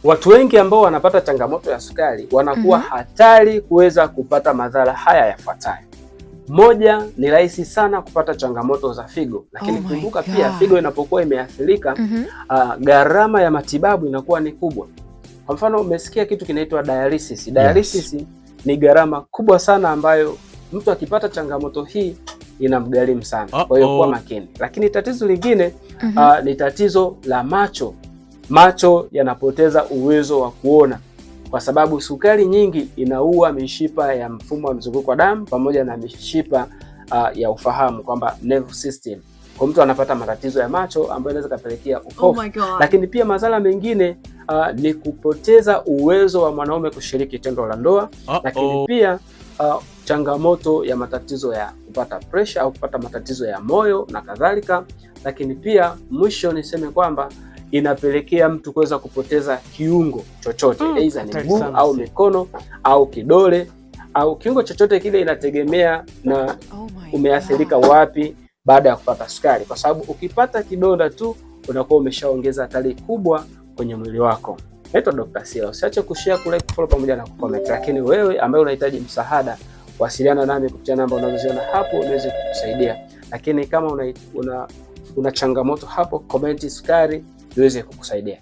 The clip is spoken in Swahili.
Watu wengi ambao wanapata changamoto ya sukari wanakuwa hatari kuweza kupata madhara haya yafuatayo. Moja, ni rahisi sana kupata changamoto za figo, lakini Oh my kumbuka pia God. Figo inapokuwa imeathirika, gharama ya matibabu inakuwa ni kubwa. Kwa mfano, umesikia kitu kinaitwa dialysis. Dialysis ni gharama kubwa sana ambayo mtu akipata changamoto hii inamgharimu sana. Kwa hiyo kuwa makini. Lakini tatizo lingine ni tatizo la macho. Macho yanapoteza uwezo wa kuona kwa sababu sukari nyingi inaua mishipa ya mfumo wa mzunguko wa damu pamoja na mishipa ya ufahamu, kwamba nerve system. Kwa mtu anapata matatizo ya macho ambayo inaweza kapelekea Oh upofu. my God. Lakini pia madhara mengine ni kupoteza uwezo wa mwanaume kushiriki tendo la ndoa, lakini pia changamoto ya matatizo ya kupata pressure au kupata matatizo ya moyo na kadhalika. Lakini pia mwisho niseme kwamba inapelekea mtu kuweza kupoteza kiungo chochote, aidha ni Hatari mguu sana, au si. Mikono au kidole au kiungo chochote kile, inategemea na Oh my umeathirika God. wapi baada ya kupata sukari, kwa sababu ukipata kidonda tu unakuwa umeshaongeza hatari kubwa kwenye mwili wako. Naitwa Dr. Sila. Usiache kushare, kulike, kufollow pamoja na kucomment. Lakini wewe ambaye unahitaji msaada, wasiliana nami kupitia namba unazoziona hapo niweze kukusaidia. Lakini kama una changamoto hapo, comment sukari niweze kukusaidia.